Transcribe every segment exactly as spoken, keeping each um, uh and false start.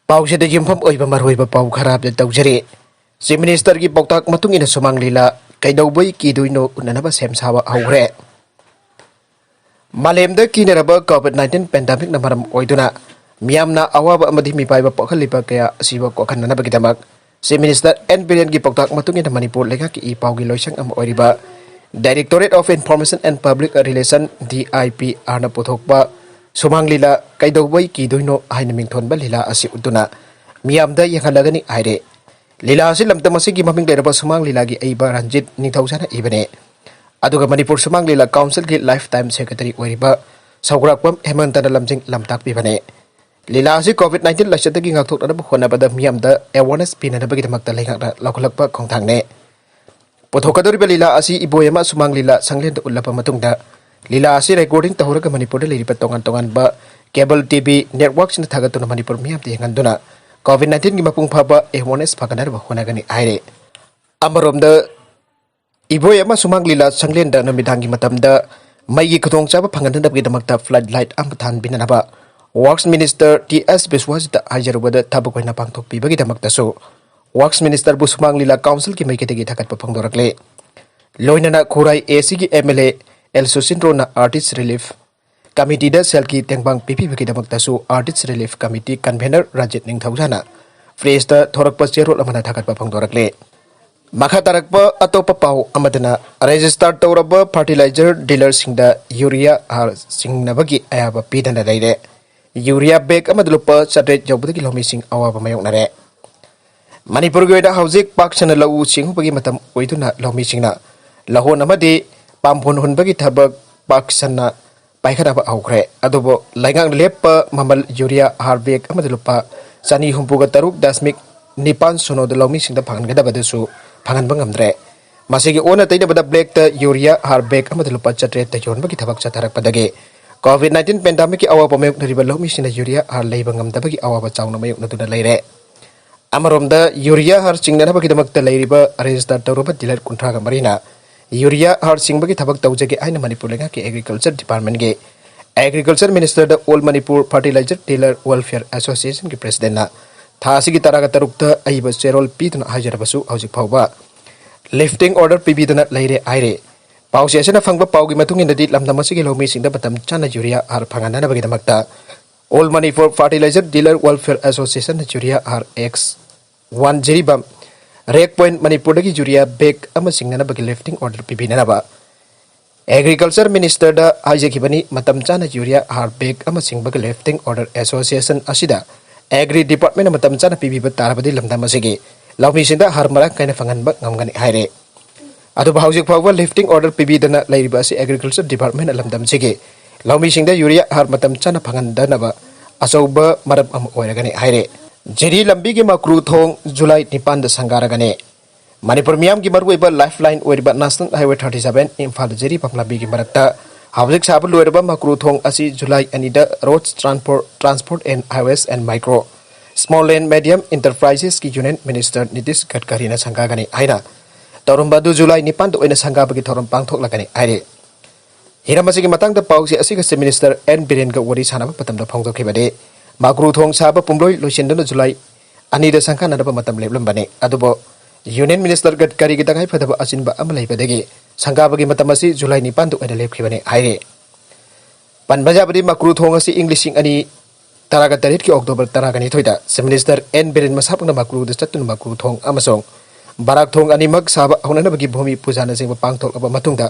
ꯄꯥꯎꯁꯤꯗ ꯌꯨꯝꯐꯝ ꯑꯣꯏꯕ ꯃꯔꯨꯑꯣꯏꯕ ꯄꯥꯎ ꯈꯔ ꯑꯞꯗꯦꯠ ꯇꯧꯖꯔꯤ꯫ ꯆꯤꯐ ꯃꯤꯅꯤꯁꯇꯔꯒꯤ ꯄꯥꯎꯇꯥꯛ ꯃꯇꯨꯡ ꯏꯟꯅ ꯁꯨꯃꯥꯡ ꯂꯤꯂꯥ ꯀꯩꯗꯧꯕꯩ ꯀꯤꯗꯣꯏꯅꯣ ꯎꯠꯅꯅꯕ ꯁꯦꯝ ꯁꯥꯕ ꯍꯧꯈ꯭ꯔꯦ꯫ ꯃꯥꯂꯦꯝꯗ ꯀꯤꯅꯔꯕ ꯀꯣꯚꯤꯗ ꯅꯥꯏꯟꯇꯤꯟ ꯄꯦꯟꯗꯥꯃꯤꯛꯅ ꯃꯔꯝ ꯑꯣꯏꯗꯨꯅ ꯃꯤꯌꯥꯝꯅ ꯑꯋꯥꯕ ꯑꯃꯗꯤ ꯃꯤꯄꯥꯏꯕ ꯄꯣꯛꯍꯜꯂꯤꯕ ꯀꯌꯥ ꯑꯁꯤꯕꯨ ꯀꯣꯛꯍꯟꯅꯅꯕꯒꯤꯗꯃꯛ ꯆꯤꯐ ꯃꯤꯅꯤꯁꯇꯔ ꯑꯦꯟ ꯕꯤꯔꯦꯟꯒꯤ ꯄꯥꯎꯇꯥꯛ ꯃꯇꯨꯡ ꯏꯟꯅ ꯃꯅꯤꯄꯨꯔ ꯂꯩꯉꯥꯛꯀꯤ ꯏ ꯄꯥꯎꯒꯤ ꯂꯣꯏꯁꯪ ꯑꯃ ꯑꯣꯏꯔꯤꯕ Directorate of Information and Public Relation, D I P ꯑꯥꯔꯅ ꯄꯨꯊꯣꯛꯄ ꯁꯨꯃꯥꯡ ꯂꯤꯂꯥ ꯀꯩꯗꯧꯕꯩ ꯀꯤꯗꯣꯏꯅꯣ ꯍꯥꯏꯅ ꯃꯤꯡꯊꯣꯟꯕ ꯂꯤꯂꯥ ꯑꯁꯤ ꯎꯠꯇꯨꯅ ꯃꯤꯌꯥꯝꯗ ꯌꯦꯡꯍꯜꯂꯒꯅꯤ ꯍꯥꯏꯔꯦ꯫ ꯂꯤꯂꯥ ꯑꯁꯤ ꯂꯝꯗꯝ ꯑꯁꯤꯒꯤ ꯃꯃꯤꯡ ꯂꯩꯔꯕ ꯁꯨꯃꯥꯡ ꯂꯤꯂꯥꯒꯤ ꯑꯏꯕ ꯔꯟꯖꯤꯠ ꯅꯤꯡꯊꯧꯖꯥꯅ ꯏꯕꯅꯦ꯫ ꯑꯗꯨꯒ ꯃꯅꯤꯄꯨꯔ ꯁꯨꯃꯥꯡ ꯂꯤꯂꯥ ꯀꯥꯎꯟꯁꯤꯜꯒꯤ ꯂꯥꯏꯐ ꯇꯥꯏꯝ ꯁꯦꯀ꯭ꯔꯦꯇꯔꯤ ꯑꯣꯏꯔꯤꯕ ꯁꯧꯒ꯭ꯔꯥꯛꯄꯝ ꯍꯦꯃꯟꯇꯅ ꯂꯝꯖꯤꯡ ꯂꯝꯇꯥꯛꯄꯤꯕꯅꯦ꯫ ꯂꯤꯂꯥ ꯑꯁꯤ ꯀꯣꯚꯤꯗ ꯅꯥꯏꯟꯇꯤꯟ ꯂꯥꯏꯆꯠꯇꯒꯤ ꯉꯥꯛꯊꯣꯛꯅꯅꯕ ꯍꯣꯠꯅꯕꯗ ꯃꯤꯌꯥꯝꯗ ꯑꯦꯋꯥꯔꯅꯦꯁ ꯄꯤꯅꯅꯕꯒꯤꯗꯃꯛꯇ ꯂꯩꯉꯥꯛꯅ ꯂꯧꯈꯠꯂꯛꯄ ꯈꯣꯡꯊꯥꯡꯅꯦ꯫ ꯄꯨꯊꯣꯛꯀꯗꯧꯔꯤꯕ ꯂꯤꯂꯥ ꯑꯁꯤ ꯏꯕꯣꯌꯥꯃ ꯁꯨꯃꯥꯡ ꯂꯤꯂꯥ ꯁꯪꯂꯦꯟꯗ ꯎꯠꯂꯕ ꯃꯇꯨꯡꯗ ꯂꯤꯂꯥ ꯑꯁꯤ ꯔꯦꯀꯣꯔꯗꯤꯡ ꯇꯧꯍꯧꯔꯒ ꯃꯅꯤꯄꯨꯔꯗ ꯂꯩꯔꯤꯕ ꯇꯣꯉꯥꯟ ꯇꯣꯉꯥꯟꯕ ꯀꯦꯕꯜ ꯇꯤ ꯚꯤ ꯅꯦꯠꯋꯥꯔꯛꯁꯤꯡꯗ ꯊꯥꯒꯠꯇꯨꯅ ꯃꯅꯤꯄꯨꯔ ꯃꯤꯌꯥꯝꯗ ꯌꯦꯡꯍꯟꯗꯨꯅ ꯀꯣꯚꯤꯗ ꯅꯥꯏꯟꯇꯤꯟꯒꯤ ꯃꯄꯨꯡ ꯐꯥꯕ ꯑꯦꯋꯥꯔꯅꯦꯁ ꯐꯪꯍꯟꯅꯕ ꯍꯣꯠꯅꯒꯅꯤ ꯍꯥꯏꯔꯦ꯫ ꯑꯃꯔꯣꯝꯗ ꯏꯕꯣꯌꯥꯃ ꯁꯨꯃꯥꯡ ꯂꯤꯂꯥ ꯁꯪꯂꯦꯟꯗ ꯅꯨꯃꯤꯗꯥꯡꯒꯤ ꯃꯇꯝꯗ ꯃꯩꯒꯤ ꯈꯨꯗꯣꯡꯆꯥꯕ ꯐꯪꯍꯟꯗꯅꯕꯒꯤꯗꯃꯛꯇ ꯐ꯭ꯂꯠ ꯂꯥꯏꯠ ꯑꯃ ꯊꯥꯟꯕꯤꯅꯅꯕ ꯋꯥꯔꯛꯁ ꯃꯤꯅꯤꯁꯇꯔ ꯇꯤ ꯑꯦꯁ ꯕꯤꯁꯋꯥꯖꯤꯠꯇ ꯍꯥꯏꯖꯔꯨꯕꯗ ꯊꯕꯛ ꯑꯣꯏꯅ ꯄꯥꯡꯊꯣꯛꯄꯤꯕꯒꯤꯗꯃꯛꯇꯁꯨ ꯋꯥꯔꯛꯁ ꯃꯤꯅꯤꯁꯇꯔꯕꯨ ꯁꯨꯃꯥꯡ ꯂꯤꯂꯥ ꯀꯥꯎꯟꯁꯤꯜꯒꯤ ꯃꯥꯏꯀꯩꯗꯒꯤ ꯊꯥꯒꯠꯄ ꯐꯣꯡꯗꯣꯔꯛꯂꯦ꯫ ꯂꯣꯏꯅꯅ ꯈꯨꯔꯥꯏ ꯑꯦ ꯁꯤꯒꯤ ꯑꯦꯝ ꯑꯦꯜ ꯑꯦ ꯑꯦꯜ ꯁꯨꯁꯤꯟꯗ꯭ꯔꯣꯅ ꯑꯥꯔꯇꯤꯁ ꯔꯤꯂꯤꯐ ꯀꯃꯤꯇꯤꯗ ꯁꯦꯜꯒꯤ ꯇꯦꯡꯕꯥꯡ ꯄꯤꯕꯤꯕꯒꯤꯗꯃꯛꯇꯁꯨ artist relief committee convenor Rajit ꯅꯤꯡꯊꯧꯖꯥꯅ ꯄ꯭ꯔꯦꯁꯇ ꯊꯣꯔꯛꯄ ꯆꯦꯔꯣꯜ ꯑꯃꯅ ꯊꯥꯒꯠꯄ ꯐꯣꯡꯗꯣꯔꯛꯂꯦ꯫ ꯃꯈꯥ ꯇꯥꯔꯛꯄ ꯑꯇꯣꯞꯄ ꯄꯥꯎ ꯑꯃꯗꯅ, ꯔꯦꯖꯤꯁꯇꯥꯔ ꯇꯧꯔꯕ ꯐꯔꯇꯤꯂꯥꯏꯖꯔ ꯗꯤꯂꯔꯁꯤꯡꯗ ꯌꯨꯔꯤꯌꯥ ꯍꯥꯔ ꯆꯤꯡꯅꯕꯒꯤ ꯑꯌꯥꯕ ꯄꯤꯗꯅ ꯂꯩꯔꯦ꯫ ꯌꯨꯔꯤꯌꯥ ꯕꯦꯒ ꯑꯃꯗ ꯂꯨꯄꯥ ꯆꯥꯇ꯭ꯔꯦꯠ ꯌꯧꯕꯗꯒꯤ ꯂꯧꯃꯤꯁꯤꯡ ꯑꯋꯥꯕ ꯃꯥꯌꯣꯛꯅꯔꯦ꯫ ꯃꯅꯤꯄꯨꯔꯒꯤ ꯑꯣꯏꯅ ꯍꯧꯖꯤꯛ ꯄꯥꯛ ꯁꯟꯅ ꯂꯧꯎ ꯁꯤꯡꯎꯕꯒꯤ ꯃꯇꯝ ꯑꯣꯏꯗꯨꯅ ꯂꯧꯃꯤꯁꯤꯡꯅ ꯂꯧꯍꯣꯟ ꯑꯃꯗꯤ ꯄꯥꯝꯕꯣꯟ ꯍꯨꯟꯕꯒꯤ ꯊꯕꯛ ꯄꯥꯛ ꯁꯟꯅ ꯄꯥꯏꯈꯠꯅꯕ ꯍꯧꯈ꯭ꯔꯦ꯫ ꯑꯗꯨꯕꯨ ꯂꯩꯉꯥꯛꯅ ꯂꯦꯞꯄ ꯃꯃꯜ ꯌꯨꯔꯤꯌꯥ ꯍꯥꯔ ꯕꯦꯒ ꯑꯃꯗ ꯂꯨꯄꯥ ꯆꯅꯤ ꯍꯨꯝꯐꯨꯒ ꯇꯔꯨꯛ ꯗꯁꯃꯤꯛ ꯅꯤꯄꯥꯟ ꯁꯤꯅꯣꯗ ꯂꯧꯃꯤꯁꯤꯡꯗ ꯐꯪꯍꯟꯒꯗꯕꯗꯨꯁꯨ ꯐꯪꯍꯟꯕ ꯉꯝꯗ꯭ꯔꯦ꯫ ꯃꯁꯤꯒꯤ ꯑꯣꯟꯅ ꯇꯩꯅꯕꯗ ꯕ꯭ꯂꯦꯛꯇ ꯌꯨꯔꯤꯌꯥ ꯍꯥꯔ ꯕꯦꯒ ꯑꯃꯗ ꯂꯨꯄꯥ ꯆꯥꯇ꯭ꯔꯦꯠꯇ ꯌꯣꯟꯕꯒꯤ ꯊꯕꯛ ꯆꯠꯊꯔꯛꯄꯗꯒꯤ ꯀꯣꯚꯤꯗ ꯅꯥꯏꯟꯇꯤꯟ ꯄꯦꯟꯗꯥꯃꯤꯛꯀꯤ ꯑꯋꯥꯕ ꯃꯥꯌꯣꯛꯅꯔꯤꯕ ꯂꯧꯃꯤꯁꯤꯡꯅ ꯌꯨꯔꯤꯌꯥ ꯍꯥꯔ ꯂꯩꯕ ꯉꯝꯗꯕꯒꯤ ꯑꯋꯥꯕ ꯆꯥꯎꯅ ꯃꯥꯌꯣꯛꯅꯗꯨꯅ ꯂꯩꯔꯦ꯫ ꯑꯃꯔꯣꯝꯗ ꯌꯨꯔꯤꯌꯥ ꯍꯥꯔ ꯆꯤꯡꯅꯅꯕꯒꯤꯗꯃꯛꯇ ꯂꯩꯔꯤꯕ ꯔꯦꯖꯤꯁꯇꯥꯔ ꯇꯧꯔꯕ ꯗꯤꯂꯔ ꯀꯨꯟꯊ꯭ꯔꯥꯒ ꯃꯔꯤꯅ ꯌꯨꯔꯤꯌꯥ ꯍꯥꯔ ꯆꯤꯡꯕꯒꯤ ꯊꯕꯛ ꯇꯧꯖꯒꯦ ꯍꯥꯏꯅ ꯃꯅꯤꯄꯨꯔ ꯂꯩꯉꯥꯛꯀꯤ ꯑꯦꯒ꯭ꯔꯤꯀꯜꯆꯔ ꯗꯤꯄꯥꯔꯠꯃꯦꯟꯒꯤ ꯑꯦꯒ꯭ꯔꯤꯀꯜꯆꯔ ꯃꯤꯅꯤꯁꯇꯔꯗ all Manipur fertiliser dealer welfare ꯑꯦꯁꯣꯁꯤꯌꯦꯁꯟꯒꯤ ꯄ꯭ꯔꯦꯁꯤꯗꯦꯟꯠꯅ ꯊꯥ ꯑꯁꯤꯒꯤ ꯇꯔꯥꯒ ꯇꯔꯨꯛꯇ ꯑꯏꯕ ꯆꯦꯔꯣꯜ ꯄꯤꯗꯨꯅ ꯍꯥꯏꯖꯔꯕꯁꯨ, ꯍꯧꯖꯤꯛ ꯐꯥꯎꯕ ꯂꯤꯐꯇꯤꯡ ꯑꯣꯔꯗꯔ ꯄꯤꯕꯤꯗꯅ ꯂꯩꯔꯦ ꯍꯥꯏꯔꯦ꯫ ꯄꯥꯎꯆꯦ ꯑꯁꯤꯅ ꯐꯪꯕ ꯄꯥꯎꯒꯤ ꯃꯇꯨꯡ ꯏꯟꯅꯗꯤ, ꯂꯝꯗꯝ ꯑꯁꯤꯒꯤ ꯂꯧꯃꯤꯁꯤꯡꯗ ꯃꯇꯝ ꯆꯥꯅ ꯌꯨꯔꯤꯌꯥ ꯍꯥꯔ ꯐꯪꯍꯟꯅꯅꯕꯒꯤꯗꯃꯛꯇ All Manipur Fertilizer Dealer Welfare Association urea ꯍꯥꯔ ꯑꯦꯛꯁ ꯋꯥꯟ ꯖꯤꯔꯤꯕꯥꯝ ꯔꯦꯛ ꯄꯣꯏꯟꯠ ꯃꯅꯤꯄꯨꯔꯗꯒꯤ ꯌꯨꯔꯤꯌꯥ ꯕꯦꯒ ꯑꯃ ꯆꯤꯡꯅꯅꯕꯒꯤ ꯂꯤꯐꯇꯤꯡ ꯑꯣꯔꯗꯔ ꯄꯤꯕꯤꯅꯅꯕ ꯑꯦꯒ꯭ꯔꯤꯀꯜꯆꯔ ꯃꯤꯅꯤꯁꯇꯔꯗ ꯍꯥꯏꯖꯈꯤꯕꯅꯤ꯫ ꯃꯇꯝ ꯆꯥꯅ ꯌꯨꯔꯤꯌꯥ ꯍꯥꯔ ꯕꯦꯒ ꯑꯃ ꯆꯤꯡꯕꯒꯤ ꯂꯤꯐꯇꯤꯡ ꯑꯣꯔꯗꯔ ꯑꯦꯁꯣꯁꯤꯌꯦꯁꯟ ꯑꯁꯤꯗ ꯑꯦꯒ꯭ꯔꯤ ꯗꯤꯄꯥꯔꯠꯃꯦꯟꯅ ꯃꯇꯝ ꯆꯥꯅ ꯄꯤꯕꯤꯕ ꯇꯥꯔꯕꯗꯤ, ꯂꯝꯗꯝ ꯑꯁꯤꯒꯤ ꯂꯧꯃꯤꯁꯤꯡꯗ ꯍꯥꯔ ꯃꯔꯥꯡ ꯀꯥꯏꯅ ꯐꯪꯍꯟꯕ ꯉꯝꯒꯅꯤ ꯍꯥꯏꯔꯦ꯫ ꯑꯗꯨꯕꯨ ꯍꯧꯖꯤꯛ ꯐꯥꯎꯕ ꯂꯤꯐꯇꯤꯡ ꯑꯣꯔꯗꯔ ꯄꯤꯕꯤꯗꯅ ꯂꯩꯔꯤꯕ ꯑꯁꯤ ꯑꯦꯒ꯭ꯔꯤꯀꯜꯆꯔ ꯗꯤꯄꯥꯔꯠꯃꯦꯟꯅ ꯂꯝꯗꯝꯁꯤꯒꯤ ꯂꯧꯃꯤꯁꯤꯡꯗ ꯌꯨꯔꯤꯌꯥ ꯍꯥꯔ ꯃꯇꯝ ꯆꯥꯅ ꯐꯪꯍꯟꯗꯅꯕ ꯑꯆꯧꯕ ꯃꯔꯝ ꯑꯃ ꯑꯣꯏꯔꯒꯅꯤ ꯍꯥꯏꯔꯦ꯫ ꯖꯤꯔꯤ ꯂꯝꯕꯤꯒꯤ ꯃꯀ꯭ꯔꯨ ꯊꯣꯡ ꯖꯨꯂꯥꯏ ꯅꯤꯄꯥꯟꯗ ꯁꯪꯒꯥꯔꯒꯅꯤ꯫ ꯃꯅꯤꯄꯨꯔ ꯃꯤꯌꯥꯝꯒꯤ ꯃꯔꯨꯑꯣꯏꯕ ꯂꯥꯏꯐ ꯂꯥꯏꯟ ꯑꯣꯏꯔꯤꯕ national highway thirty seven Imphal Jiribam ꯂꯝꯕꯤꯒꯤ ꯃꯔꯛꯇ ꯍꯧꯖꯤꯛ ꯁꯥꯕ ꯂꯣꯏꯔꯕ ꯃꯀ꯭ꯔꯨ ꯊꯣꯡ ꯑꯁꯤ ꯖꯨꯂꯥꯏ ꯑꯅꯤꯗ Roads Transport, Transport and Highways and Micro, Small and Medium Enterprises ꯀꯤ ꯌꯨꯅꯤꯌꯟ ꯃꯤꯅꯤꯁꯇꯔ ꯅꯤꯇꯤꯁ ꯒꯗꯀꯔꯤꯅ ꯁꯪꯒꯥꯒꯅꯤ ꯍꯥꯏꯅ ꯇꯧꯔꯝꯕ ꯑꯗꯨ ꯖꯨꯂꯥꯏ ꯅꯤꯄꯥꯟꯗ ꯑꯣꯏꯅ ꯁꯪꯒꯥꯕꯒꯤ ꯊꯧꯔꯝ ꯄꯥꯡꯊꯣꯛꯂꯒꯅꯤ ꯍꯥꯏꯔꯤ꯫ ꯍꯤꯔꯝ ꯑꯁꯤꯒꯤ ꯃꯇꯥꯡꯗ ꯄꯥꯎꯆꯦ ꯑꯁꯤꯒ ꯆꯤꯐ ꯃꯤꯅꯤꯁꯇꯔ ꯑꯦꯟ ꯕꯤꯔꯦꯟꯒ ꯋꯥꯔꯤ ꯁꯥꯟꯅꯕ ꯃꯇꯝꯗ ꯐꯣꯡꯗꯣꯛꯈꯤꯕꯗꯤ, ꯃꯀ꯭ꯔꯨ ꯊꯣꯡ ꯁꯥꯕ ꯄꯨꯝꯂꯣꯏ ꯂꯣꯏꯁꯤꯟꯗꯨꯅ ꯖꯨꯂꯥꯏ ꯑꯅꯤꯗ ꯁꯪꯒꯥꯅꯅꯕ ꯃꯇꯝ ꯂꯦꯞꯂꯝꯕꯅꯤ꯫ ꯑꯗꯨꯕꯨ ꯌꯨꯅꯤꯌꯟ ꯃꯤꯅꯤꯁꯇꯔ ꯒꯗꯀꯔꯤꯒꯤ ꯇꯉꯥꯏ ꯐꯗꯕ ꯑꯁꯤꯟꯕ ꯑꯃ ꯂꯩꯕꯗꯒꯤ ꯁꯪꯒꯥꯕꯒꯤ ꯃꯇꯝ ꯑꯁꯤ ꯖꯨꯂꯥꯏ ꯅꯤꯄꯥꯟꯗ ꯑꯣꯏꯅ ꯂꯦꯞꯈꯤꯕꯅꯤ ꯍꯥꯏꯔꯤ꯫ ꯄꯟꯕ ꯌꯥꯕꯗꯤ, ꯃꯀ꯭ꯔꯨ ꯊꯣꯡ ꯑꯁꯤ ꯏꯪ ꯂꯤꯁꯤꯡ ꯑꯅꯤ ꯇꯔꯥꯒ ꯇꯔꯦꯠꯀꯤ ꯑꯣꯛꯇꯣꯕꯔ ꯇꯔꯥꯒ ꯅꯤꯊꯣꯏꯗ ꯆꯤꯐ ꯃꯤꯅꯤꯁꯇꯔ ꯑꯦꯟ ꯕꯤꯔꯦꯟ ꯃꯁꯥꯃꯛꯅ ꯃꯀ꯭ꯔꯨꯗ ꯆꯠꯇꯨꯅ ꯃꯀ꯭ꯔꯨ ꯊꯣꯡ ꯑꯃꯁꯨꯡ ꯕꯔꯥꯛ ꯊꯣꯡ ꯑꯅꯤꯃꯛ ꯁꯥꯕ ꯍꯧꯅꯅꯕꯒꯤ ꯚꯨꯃꯤ ꯄꯨꯖꯥꯅꯆꯤꯡꯕ ꯄꯥꯡꯊꯣꯛꯂꯕ ꯃꯇꯨꯡꯗ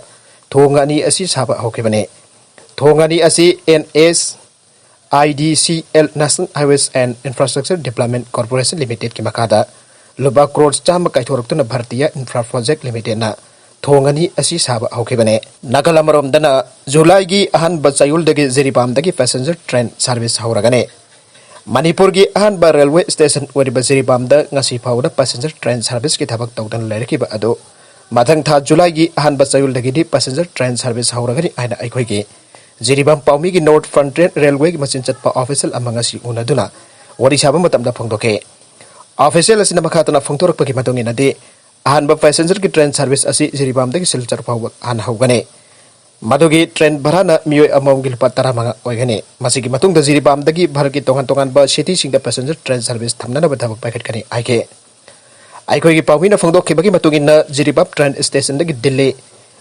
ꯊꯣꯡ ꯑꯅꯤ ꯑꯁꯤ ꯁꯥꯕ ꯍꯧꯈꯤꯕꯅꯤ꯫ ꯊꯣꯡ ꯑꯅꯤ ꯑꯁꯤ and S I D C L, National Highways and Infrastructure Development Corporation Limited ꯀꯤ ꯃꯈꯥꯗ ꯂꯨꯄꯥ ꯀ꯭ꯔꯣꯔ ꯆꯥꯝꯃ ꯀꯥꯏꯊꯣꯔꯛꯇꯨꯅ ꯚꯥꯔꯇꯤꯌꯥ ꯏꯟꯐ꯭ꯔꯥ ꯄ꯭ꯔꯣꯖꯦꯛ ꯂꯤꯃꯤꯇꯦꯗꯅ ꯊꯣꯡ ꯑꯅꯤ ꯑꯁꯤ ꯁꯥꯕ ꯍꯧꯈꯤꯕꯅꯤ꯫ ꯅꯥꯀꯜ ꯑꯃꯔꯣꯝꯗꯅ, ꯖꯨꯂꯥꯏꯒꯤ ꯑꯍꯥꯟꯕ ꯆꯌꯣꯜꯗꯒꯤ ꯖꯤꯔꯤꯕꯥꯝꯗꯒꯤ ꯄꯦꯁꯦꯟꯖꯔ ꯇ꯭ꯔꯦꯟ ꯁꯥꯔꯚꯤꯁ ꯍꯧꯔꯒꯅꯤ꯫ ꯃꯅꯤꯄꯨꯔꯒꯤ ꯑꯍꯥꯟꯕ ꯔꯦꯜꯋꯦ ꯁ꯭ꯇꯦꯁꯟ ꯑꯣꯏꯔꯤꯕ ꯖꯤꯔꯤꯕꯥꯝꯗ ꯉꯁꯤ ꯐꯥꯎꯕꯗ ꯄꯦꯁꯦꯟꯖꯔ ꯇ꯭ꯔꯦꯟ ꯁꯥꯔꯚꯤꯁꯀꯤ ꯊꯕꯛ ꯇꯧꯗꯅ ꯂꯩꯔꯛꯈꯤꯕ ꯑꯗꯨ ꯃꯊꯪ ꯊꯥ ꯖꯨꯂꯥꯏꯒꯤ ꯑꯍꯥꯟꯕ ꯆꯌꯣꯜꯗꯒꯤꯗꯤ ꯄꯦꯁꯦꯟꯖꯔ ꯇ꯭ꯔꯦꯟ ꯁꯥꯔꯚꯤꯁ ꯍꯧꯔꯒꯅꯤ ꯍꯥꯏꯅ ꯑꯩꯈꯣꯏꯒꯤ ꯖꯤꯔꯤꯕꯥꯝ ꯄꯥꯎꯃꯤꯒꯤ ꯅꯣꯔꯠ ꯐ꯭ꯔꯟꯇꯤꯌꯔ ꯔꯦꯜꯋꯦꯒꯤ ꯃꯆꯤꯟ ꯆꯠꯄ ꯑꯣꯐꯤꯁꯤꯌꯦꯜ ꯑꯃ ꯉꯁꯤ ꯎꯅꯗꯨꯅ ꯋꯥꯔꯤ ꯁꯥꯕ ꯃꯇꯝꯗ ꯐꯣꯡꯗꯣꯛꯈꯤ꯫ ꯑꯣꯐꯤꯁꯤꯌꯦꯜ ꯑꯁꯤꯅ ꯃꯈꯥ ꯇꯥꯅ ꯐꯣꯡꯗꯣꯔꯛꯄꯒꯤ ꯃꯇꯨꯡ ꯏꯟꯅꯗꯤ, ꯑꯍꯥꯟꯕ ꯄꯦꯁꯦꯟꯖꯔꯒꯤ ꯇ꯭ꯔꯦꯟ ꯁꯥꯔꯚꯤꯁ ꯑꯁꯤ ꯖꯤꯔꯤꯕꯥꯝꯗꯒꯤ ꯁꯤꯜꯆꯔ ꯐꯥꯎꯕ ꯍꯥꯟꯅ ꯍꯧꯒꯅꯤ꯫ ꯃꯗꯨꯒꯤ ꯇ꯭ꯔꯦꯟ ꯚꯔꯥꯅ ꯃꯤꯑꯣꯏ ꯑꯃꯃꯝꯒꯤ ꯂꯨꯄꯥ ꯇꯔꯥꯃꯉꯥ ꯑꯣꯏꯒꯅꯤ꯫ ꯃꯁꯤꯒꯤ ꯃꯇꯨꯡꯗ ꯖꯤꯔꯤꯕꯥꯝꯗꯒꯤ ꯚꯥꯔꯠꯀꯤ ꯇꯣꯉꯥꯟ ꯇꯣꯉꯥꯟꯕ ꯁꯤꯇꯤꯁꯤꯡꯗ ꯄꯦꯁꯦꯟꯖꯔ ꯇ꯭ꯔꯦꯟ ꯁꯔꯚꯤꯁ ꯊꯝꯅꯅꯕ ꯊꯕꯛ ꯄꯥꯏꯈꯠꯀꯅꯤ ꯍꯥꯏꯈꯤ꯫ ꯑꯩꯈꯣꯏꯒꯤ ꯄꯥꯎꯃꯤꯅ ꯐꯣꯡꯗꯣꯛꯈꯤꯕꯒꯤ ꯃꯇꯨꯡ ꯏꯟꯅ, ꯖꯤꯔꯤꯕꯥꯝ ꯇ꯭ꯔꯦꯟ ꯁ꯭ꯇꯦꯁꯟꯗꯒꯤ ꯗꯤꯜꯂꯤ,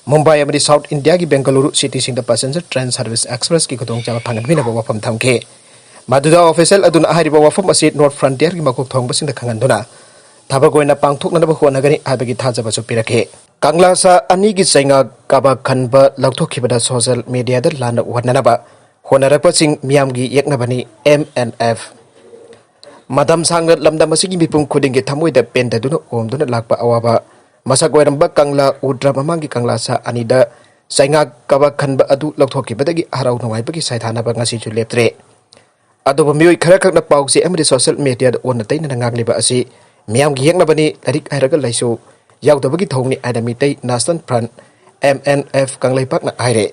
ꯃꯨꯝꯕꯥꯏ ꯑꯃꯗꯤ ꯁꯥꯎꯠ ꯏꯟꯗꯤꯌꯥꯒꯤ ꯕꯦꯡꯒꯂꯨꯔꯨ ꯁꯤꯇꯤꯁꯤꯡꯗ ꯄꯦꯁꯦꯟꯖꯔ ꯇ꯭ꯔꯦꯟ ꯁꯔꯚꯤꯁ ꯑꯦꯛꯁꯄ꯭ꯔꯦꯁꯀꯤ ꯈꯨꯗꯣꯡꯆꯥꯕ ꯐꯪꯍꯟꯕꯤꯅꯕ ꯋꯥꯐꯝ ꯊꯝꯈꯤ꯫ ꯃꯗꯨꯗ ꯑꯣꯐꯤꯁꯤꯌꯦꯜ ꯑꯗꯨꯅ ꯍꯥꯏꯔꯤꯕ ꯋꯥꯐꯝ ꯑꯁꯤ ꯅꯣꯔꯠ ꯐ꯭ꯔꯟꯇꯤꯌꯔꯒꯤ ꯃꯀꯣꯛ ꯊꯣꯡꯕꯁꯤꯡꯗ ꯈꯪꯍꯟꯗꯨꯅ ꯊꯕꯛ ꯑꯣꯏꯅ ꯄꯥꯡꯊꯣꯛꯅꯅꯕ ꯍꯣꯠꯅꯒꯅꯤ ꯍꯥꯏꯕꯒꯤ ꯊꯥꯖꯕꯁꯨ ꯄꯤꯔꯛꯈꯤ꯫ ꯀꯪꯂꯥ ꯁꯥ ꯑꯅꯤꯒꯤ ꯆꯩꯉꯥꯛ ꯀꯕꯥꯛ ꯈꯟꯕ ꯂꯧꯊꯣꯛꯈꯤꯕꯗ ꯁꯣꯁꯤꯌꯦꯜ ꯃꯤꯗꯤꯌꯥꯗ ꯂꯥꯟꯅ ꯎꯍꯟꯅꯅꯕ ꯍꯣꯠꯅꯔꯛꯄꯁꯤꯡ ꯃꯤꯌꯥꯝꯒꯤ ꯌꯦꯛꯅꯕꯅꯤ, ꯑꯦꯝ ꯑꯦꯟ ꯑꯦꯐ꯫ ꯃꯇꯝ ꯁꯥꯡꯅ ꯂꯝꯗꯝ ꯑꯁꯤꯒꯤ ꯃꯤꯄꯨꯝ ꯈꯨꯗꯤꯡꯒꯤ ꯊꯃꯣꯏꯗ ꯄꯦꯟꯗꯗꯨꯅ ꯑꯣꯝꯗꯨꯅ ꯂꯥꯛꯄ ꯑꯋꯥꯕ ꯃꯁꯛ ꯑꯣꯏꯔꯝꯕ ꯀꯪꯂꯥ ꯎꯗ꯭ꯔ ꯃꯃꯥꯡꯒꯤ ꯀꯪꯂꯥ ꯁꯥ ꯑꯅꯤꯗ ꯆꯩꯉꯥꯛ ꯀꯕꯥꯛ ꯈꯟꯕ ꯑꯗꯨ ꯂꯧꯊꯣꯛꯈꯤꯕꯗꯒꯤ ꯍꯔꯥꯎ ꯅꯨꯡꯉꯥꯏꯕꯒꯤ ꯁꯥꯏꯊꯥꯅꯕ ꯉꯁꯤꯁꯨ ꯂꯦꯞꯇ꯭ꯔꯦ꯫ ꯑꯗꯨꯕꯨ ꯃꯤꯑꯣꯏ ꯈꯔꯈꯛꯅ ꯄꯥꯎꯆꯦ ꯑꯃꯗꯤ ꯁꯣꯁꯤꯌꯦꯜ ꯃꯤꯗꯤꯌꯥꯗ ꯑꯣꯟꯅ ꯇꯩꯅꯅ ꯉꯥꯡꯂꯤꯕ ꯑꯁꯤ ꯃꯤꯌꯥꯝꯒꯤ ꯌꯦꯛꯅꯕꯅꯤ, ꯂꯥꯏꯔꯤꯛ ꯍꯩꯔꯒ ꯂꯩꯁꯨ ꯌꯥꯎꯗꯕꯒꯤ ꯊꯧꯑꯣꯡꯅꯤ ꯍꯥꯏꯅ Meitei national front, M N F, ꯀꯪꯂꯩꯄꯥꯛꯅ ꯍꯥꯏꯔꯦ꯫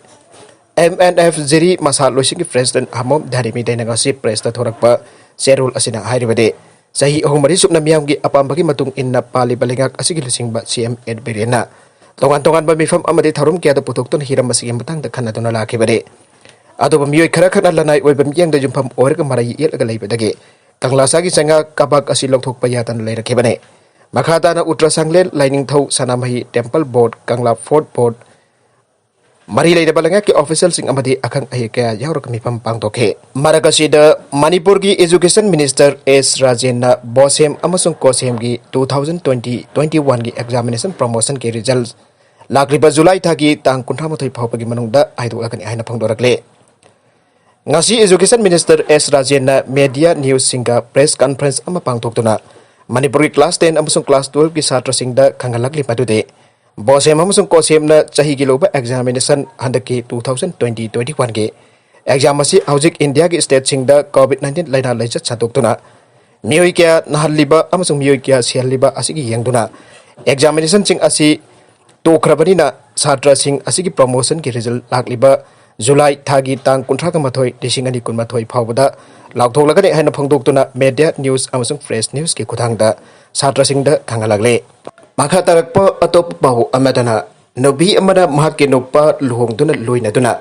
ꯑꯦꯝ ꯑꯦꯟ ꯑꯦꯐ ꯖꯤꯔꯤ ꯃꯁꯥ ꯂꯣꯏꯁꯤꯡꯒꯤ ꯄ꯭ꯔꯦꯁꯤꯗꯦꯟꯠ ꯍꯃꯣꯝ ꯙꯔꯤꯃꯤꯇꯩꯅ ꯉꯁꯤ ꯄ꯭ꯔꯦꯁꯇ ꯊꯣꯔꯛꯄ ꯆꯦꯔꯣꯜ ꯑꯁꯤꯅ ꯍꯥꯏꯔꯤꯕꯗꯤ, ꯆꯍꯤ ꯑꯍꯨꯝ ꯃꯔꯤ ꯁꯨꯞꯅ ꯃꯤꯌꯥꯝꯒꯤ ꯑꯄꯥꯝꯕꯒꯤ ꯃꯇꯨꯡ ꯏꯟꯅ ꯄꯥꯜꯂꯤꯕ ꯂꯩꯉꯥꯛ ꯑꯁꯤꯒꯤ ꯂꯨꯆꯤꯡꯕ ꯁꯤ ꯑꯦꯝ ꯑꯦ ꯕꯤꯔꯦꯟꯅ ꯇꯣꯉꯥꯟ ꯇꯣꯉꯥꯟꯕ ꯃꯤꯐꯝ ꯑꯃꯗꯤ ꯊꯧꯔꯝ ꯀꯌꯥꯗ ꯄꯨꯊꯣꯛꯇꯨꯅ ꯍꯤꯔꯝ ꯑꯁꯤꯒꯤ ꯃꯇꯥꯡꯗ ꯈꯟꯅꯗꯨꯅ ꯂꯥꯛꯈꯤꯕꯅꯤ꯫ ꯑꯗꯨꯕꯨ ꯃꯤꯑꯣꯏ ꯈꯔ ꯈꯛꯅ ꯂꯅꯥꯏ ꯑꯣꯏꯕ ꯃꯤꯠꯌꯦꯡꯗ ꯌꯨꯝꯐꯝ ꯑꯣꯏꯔꯒ ꯃꯔꯩ ꯌꯦꯠꯂꯒ ꯂꯩꯕꯗꯒꯤ ꯀꯪꯂꯥꯁꯥꯒꯤ ꯆꯩꯉꯥꯛ ꯀꯕꯥꯛ ꯑꯁꯤ ꯂꯧꯊꯣꯛꯄ ꯌꯥꯗꯅ ꯂꯩꯔꯛꯈꯤꯕꯅꯤ꯫ ꯃꯈꯥ ꯇꯥꯅ ꯎꯇ꯭ꯔ ꯁꯪꯂꯦꯟ, ꯂꯥꯏꯅꯤꯡꯊꯧ, ꯁꯅꯥꯃꯍꯤ ꯇꯦꯝꯄꯜ ꯕꯣꯔꯗ, ꯀꯪꯂꯥ ꯐꯣꯔꯠ ꯕꯣꯔꯗ, ꯃꯔꯤ ꯂꯩꯅꯕ ꯂꯩꯉꯥꯛꯀꯤ ꯑꯣꯐꯤꯁꯤꯌꯦꯜꯁꯤꯡ ꯑꯃꯗꯤ ꯑꯈꯪ ꯑꯍꯩ ꯀꯌꯥ ꯌꯥꯎꯔꯒ ꯃꯤꯐꯝ ꯄꯥꯡꯊꯣꯛꯈꯤ꯫ ꯃꯔꯛ ꯑꯁꯤꯗ ꯃꯅꯤꯄꯨꯔꯒꯤ ꯏꯖꯨꯀꯦꯁꯟ ꯃꯤꯅꯤꯁꯇꯔ ꯑꯦꯁ ꯔꯥꯖꯦꯟꯅ ꯕꯣꯁꯦꯝ ꯑꯃꯁꯨꯡ ꯀꯣꯁꯦꯝꯒꯤ ꯇꯨ ꯊꯥꯎꯖꯟ ꯇ꯭ꯋꯦꯟꯇꯤ ꯇ꯭ꯋꯦꯟꯇꯤ ꯋꯥꯟꯒꯤ ꯑꯦꯛꯖꯥꯃꯤꯅꯦꯁꯟ ꯄ꯭ꯔꯣꯃꯣꯁꯟꯒꯤ ꯔꯤꯖꯜ ꯂꯥꯛꯂꯤꯕ ꯖꯨꯂꯥꯏ ꯊꯥꯒꯤ ꯇꯥꯡ ꯀꯨꯟꯊ꯭ꯔꯥ ꯃꯥꯊꯣꯏ ꯐꯥꯎꯕꯒꯤ ꯃꯅꯨꯡꯗ ꯍꯥꯏꯗꯣꯛꯂꯒꯅꯤ ꯍꯥꯏꯅ ꯐꯣꯡꯗꯣꯔꯛꯂꯦ꯫ ꯉꯁꯤ ꯏꯖꯨꯀꯦꯁꯟ ꯃꯤꯅꯤꯁꯇꯔ ꯑꯦꯁ ꯔꯥꯖꯦꯟꯅ ꯃꯦꯗꯤꯌꯥ ꯅ꯭ꯌꯨꯁꯁꯤꯡꯒ ꯄ꯭ꯔꯦꯁ ꯀꯟꯐꯔꯦꯟꯁ ꯑꯃ ꯄꯥꯡꯊꯣꯛꯇꯨꯅ ꯃꯅꯤꯄꯨꯔꯒꯤ ꯀ꯭ꯂꯥꯁ ꯇꯦꯟ ꯑꯃꯁꯨꯡ ꯀ꯭ꯂꯥꯁ ꯇꯨꯋꯦꯜꯐꯀꯤ ꯁꯥꯇ꯭ꯔꯁꯤꯡꯗ ꯈꯪꯍꯜꯂꯛꯂꯤ꯫ ꯃꯗꯨꯗꯤ ꯕꯣꯁꯦꯝ ꯑꯃꯁꯨꯡ ꯀꯣꯁꯦꯝꯅ ꯆꯍꯤꯒꯤ ꯂꯨꯕ ꯑꯦꯛꯖꯥꯃꯤꯅꯦꯁꯟ ꯍꯟꯗꯛꯀꯤ ꯇꯨ ꯊꯥꯎꯖꯟ ꯇ꯭ꯋꯦꯟꯇꯤ ꯇ꯭ꯋꯦꯟꯇꯤ ꯋꯥꯟꯒꯤ ꯑꯦꯛꯖꯥꯝ ꯑꯁꯤ ꯍꯧꯖꯤꯛ ꯏꯟꯗꯤꯌꯥꯒꯤ ꯁ꯭ꯇꯦꯠꯁꯤꯡꯗ ꯀꯣꯚꯤꯗ ꯅꯥꯏꯟꯇꯤꯟ ꯂꯥꯏꯅꯥ ꯂꯥꯏꯆꯠ ꯁꯟꯗꯣꯛꯇꯨꯅ ꯃꯤꯑꯣꯏ ꯀꯌꯥ ꯅꯥꯍꯜꯂꯤꯕ ꯑꯃꯁꯨꯡ ꯃꯤꯑꯣꯏ ꯀꯌꯥ ꯁꯤꯍꯜꯂꯤꯕ ꯑꯁꯤꯒꯤ ꯌꯦꯡꯗꯨꯅ ꯑꯦꯛꯖꯥꯃꯤꯅꯦꯁꯟꯁꯤꯡ ꯑꯁꯤ ꯇꯣꯛꯈ꯭ꯔꯕꯅꯤꯅ ꯁꯥꯇ꯭ꯔꯁꯤꯡ ꯑꯁꯤꯒꯤ ꯄ꯭ꯔꯣꯃꯣꯁꯟꯒꯤ ꯔꯤꯖꯜ ꯂꯥꯛꯂꯤꯕ ꯖꯨꯂꯥꯏ ꯊꯥꯒꯤ ꯇꯥꯡ ꯀꯨꯟꯊ꯭ꯔꯥꯒ ꯃꯥꯊꯣꯏ, ꯂꯤꯁꯤꯡ ꯑꯅꯤ ꯀꯨꯟꯃꯥꯊꯣꯏ ꯐꯥꯎꯕꯗ ꯂꯥꯎꯊꯣꯛꯂꯒꯅꯤ ꯍꯥꯏꯅ ꯐꯣꯡꯗꯣꯛꯇꯨꯅ ꯃꯦꯗꯤꯌꯥ ꯅ꯭ꯌꯨꯁ ꯑꯃꯁꯨꯡ ꯄ꯭ꯔꯦꯁ ꯅ꯭ꯌꯨꯁꯀꯤ ꯈꯨꯠꯊꯥꯡꯗ ꯁꯥꯇ꯭ꯔꯁꯤꯡꯗ ꯈꯪꯍꯜꯂꯛꯂꯦ꯫ ꯃꯈꯥ ꯇꯥꯔꯛꯄ ꯑꯇꯣꯞꯄ ꯄꯥꯎ ꯑꯃꯗꯅ, ꯅꯨꯄꯤ ꯑꯃꯅ ꯃꯍꯥꯛꯀꯤ ꯅꯨꯄꯥ ꯂꯨꯍꯣꯡꯗꯨꯅ ꯂꯣꯏꯅꯗꯨꯅ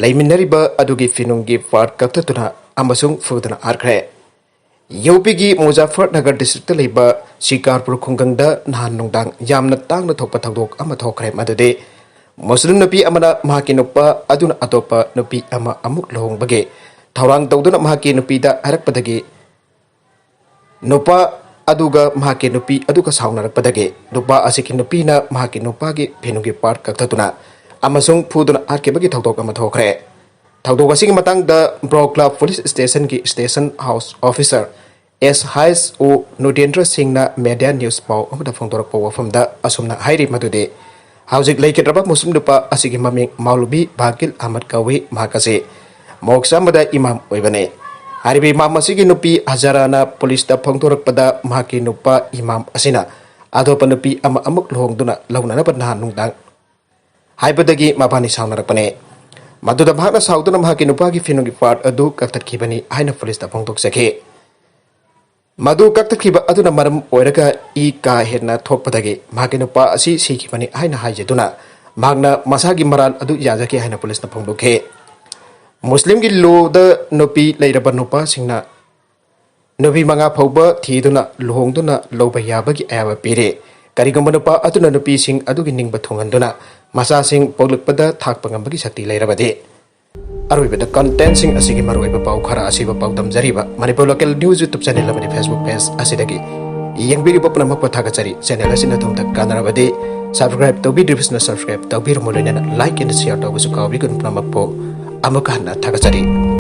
ꯂꯩꯃꯤꯟꯅꯔꯤꯕ ꯑꯗꯨꯒꯤ ꯐꯤꯅꯨꯡꯒꯤ ꯄꯥꯔꯠ ꯀꯛꯊꯠꯇꯨꯅ ꯑꯃꯁꯨꯡ ꯐꯨꯗꯨꯅ ꯍꯥꯠꯈ꯭ꯔꯦ꯫ ꯌꯨ ꯄꯤꯒꯤ ꯃꯨꯖꯥꯐꯔꯅꯒꯔ ꯗꯤꯁꯇ꯭ꯔꯤꯛꯇ ꯂꯩꯕ ꯁꯤꯀꯥꯔꯄꯨꯔ ꯈꯨꯡꯒꯪꯗ ꯅꯍꯥꯟ ꯅꯨꯡꯗꯥꯡ ꯌꯥꯝꯅ ꯇꯥꯡꯅ ꯊꯣꯛꯄ ꯊꯧꯗꯣꯛ ꯑꯃ ꯊꯣꯛꯈ꯭ꯔꯦ, ꯃꯗꯨꯗꯤ ꯃꯨꯁꯂꯤꯝ ꯅꯨꯄꯤ ꯑꯃꯅ ꯃꯍꯥꯛꯀꯤ ꯅꯨꯄꯥ ꯑꯗꯨꯅ ꯑꯇꯣꯞꯄ ꯅꯨꯄꯤ ꯑꯃ ꯑꯃꯨꯛ ꯂꯨꯍꯣꯡꯕꯒꯤ ꯊꯧꯔꯥꯡ ꯇꯧꯗꯨꯅ ꯃꯍꯥꯛꯀꯤ ꯅꯨꯄꯤꯗ ꯍꯥꯏꯔꯛꯄꯗꯒꯤ ꯅꯨꯄꯥ ꯑꯗꯨꯒ ꯃꯍꯥꯛꯀꯤ ꯅꯨꯄꯤ ꯑꯗꯨꯒ ꯁꯥꯎꯅꯔꯛꯄꯗꯒꯤ ꯅꯨꯄꯥ ꯑꯁꯤꯒꯤ ꯅꯨꯄꯤꯅ ꯃꯍꯥꯛꯀꯤ ꯅꯨꯄꯥꯒꯤ ꯐꯤꯅꯨꯡꯒꯤ ꯄꯥꯔꯠ ꯀꯛꯊꯠꯇꯨꯅ ꯑꯃꯁꯨꯡ ꯐꯨꯗꯨꯅ ꯍꯥꯠꯈꯤꯕꯒꯤ ꯊꯧꯗꯣꯛ ꯑꯃ ꯊꯣꯛꯈ꯭ꯔꯦ꯫ ꯊꯧꯗꯣꯛ ꯑꯁꯤꯒꯤ ꯃꯇꯥꯡꯗ ꯕ꯭ꯔꯣꯀ꯭ꯂꯥ ꯄꯨꯂꯤꯁ ꯁ꯭ꯇꯦꯁꯟꯒꯤ ꯁ꯭ꯇꯦꯁꯟ ꯍꯥꯎꯁ ꯑꯣꯐꯤꯁꯔ ꯑꯦꯁ ꯍꯥꯏꯁ ꯑꯣ ꯅꯨꯇꯦꯟꯗ꯭ꯔ ꯁꯤꯡꯅ ꯃꯦꯗꯤꯌꯥ ꯅ꯭ꯌꯨꯁ ꯄꯥꯎ ꯑꯃꯗ ꯐꯣꯡꯗꯣꯔꯛꯄ ꯋꯥꯐꯝꯗ ꯑꯁꯨꯝꯅ ꯍꯥꯏꯔꯤ, ꯃꯗꯨꯗꯤ ꯍꯧꯖꯤꯛ ꯂꯩꯈꯤꯗ꯭ꯔꯕ ꯃꯨꯁꯂꯤꯝ ꯅꯨꯄꯥ ꯑꯁꯤꯒꯤ ꯃꯃꯤꯡ ꯃꯧꯂꯕꯤ ꯚꯥꯒꯤꯜ ꯑꯍꯃꯗ ꯀꯧꯏ꯫ ꯃꯍꯥꯛ ꯑꯁꯤ ꯃꯣꯛ ꯆꯥꯝꯕꯗ ꯏꯃꯥꯝ ꯑꯣꯏꯕꯅꯤ꯫ ꯍꯥꯏꯔꯤꯕ ꯏꯃꯥꯝ ꯑꯁꯤꯒꯤ ꯅꯨꯄꯤ ꯍꯖꯥꯔꯥꯅ ꯄꯨꯂꯤꯁꯇ ꯐꯣꯡꯗꯣꯔꯛꯄꯗ ꯃꯍꯥꯛꯀꯤ ꯅꯨꯄꯥ ꯏꯃꯥꯝ ꯑꯁꯤꯅ ꯑꯇꯣꯞꯄ ꯅꯨꯄꯤ ꯑꯃ ꯑꯃꯨꯛ ꯂꯨꯍꯣꯡꯗꯨꯅ ꯂꯧꯅꯅꯕ ꯅꯍꯥꯟ ꯅꯨꯡꯗꯥꯡ ꯍꯥꯏꯕꯗꯒꯤ ꯃꯕꯥꯅꯤ ꯁꯥꯎꯅꯔꯛꯄꯅꯤ꯫ ꯃꯗꯨꯗ ꯃꯍꯥꯛꯅ ꯁꯥꯎꯗꯨꯅ ꯃꯍꯥꯛꯀꯤ ꯅꯨꯄꯥꯒꯤ ꯐꯤꯅꯨꯡꯒꯤ ꯄꯥꯔꯠ ꯑꯗꯨ ꯀꯛꯊꯠꯈꯤꯕꯅꯤ ꯍꯥꯏꯅ ꯄꯨꯂꯤꯁꯇ ꯐꯣꯡꯗꯣꯛꯆꯈꯤ꯫ ꯃꯗꯨ ꯀꯛꯊꯠꯈꯤꯕ ꯑꯗꯨꯅ ꯃꯔꯝ ꯑꯣꯏꯔꯒ ꯏ ꯀꯥ ꯍꯦꯟꯅ ꯊꯣꯛꯄꯗꯒꯤ ꯃꯍꯥꯛꯀꯤ ꯅꯨꯄꯥ ꯑꯁꯤ ꯁꯤꯈꯤꯕꯅꯤ ꯍꯥꯏꯅ ꯍꯥꯏꯖꯗꯨꯅ ꯃꯍꯥꯛꯅ ꯃꯁꯥꯒꯤ ꯃꯔꯥꯜ ꯑꯗꯨ ꯌꯥꯖꯈꯤ ꯍꯥꯏꯅ ꯄꯨꯂꯤꯁꯅ ꯐꯣꯡꯗꯣꯛꯈꯤ꯫ ꯃꯨꯁꯂꯤꯝꯒꯤ ꯂꯣꯗ ꯅꯨꯄꯤ ꯂꯩꯔꯕ ꯅꯨꯄꯥꯁꯤꯡꯅ ꯅꯨꯄꯤ ꯃꯉꯥ ꯐꯥꯎꯕ ꯊꯤꯗꯨꯅ ꯂꯨꯍꯣꯡꯗꯨꯅ ꯂꯧꯕ ꯌꯥꯕꯒꯤ ꯑꯌꯥꯕ ꯄꯤꯔꯤ꯫ ꯀꯔꯤꯒꯨꯝꯕ ꯅꯨꯄꯥ ꯑꯗꯨꯅ ꯅꯨꯄꯤꯁꯤꯡ ꯑꯗꯨꯒꯤ ꯅꯤꯡꯕ ꯊꯨꯡꯍꯟꯗꯨꯅ ꯃꯆꯥꯁꯤꯡ ꯄꯣꯛꯂꯛꯄꯗ ꯊꯥꯛꯄ ꯉꯝꯕꯒꯤ ꯁꯛꯇꯤ ꯂꯩꯔꯕꯗꯤ꯫ ꯑꯔꯣꯏꯕꯗ ꯀꯟꯇꯦꯟꯁꯤꯡ ꯑꯁꯤꯒꯤ ꯃꯔꯨꯑꯣꯏꯕ ꯄꯥꯎ ꯈꯔ ꯑꯁꯤꯕꯨ ꯄꯥꯎꯗꯝꯖꯔꯤꯕ Manipur local news YouTube channel ꯑꯃꯗꯤ ꯐꯦꯁꯕꯨꯛ ꯄꯦꯖ ꯑꯁꯤꯗꯒꯤ ꯌꯦꯡꯕꯤꯔꯤꯕ ꯄꯨꯝꯅꯃꯛꯄꯨ ꯊꯥꯒꯠꯆꯔꯤ꯫ ꯆꯦꯅꯦꯜ ꯑꯁꯤꯅ ꯑꯗꯣꯝꯗ ꯀꯥꯟꯅꯔꯕꯗꯤ ꯁꯕꯁꯀ꯭ꯔꯥꯏꯕ ꯇꯧꯕꯤꯗ꯭ꯔꯤꯕꯁꯤꯅ ꯁꯕꯁꯀ꯭ꯔꯥꯏꯕ ꯇꯧꯕꯤꯔꯝꯃꯨ, ꯂꯣꯏꯅꯅ ꯂꯥꯏꯛ ꯑꯦꯟ ꯁꯤꯌꯔ ꯇꯧꯕꯁꯨ ꯀꯥꯎꯕꯤꯒꯅꯨ꯫ ꯄꯨꯝꯅꯃꯛꯄꯨ ꯑꯃꯨꯛꯀ ꯍꯟꯅ ꯊꯥꯒꯠꯆꯔꯤ꯫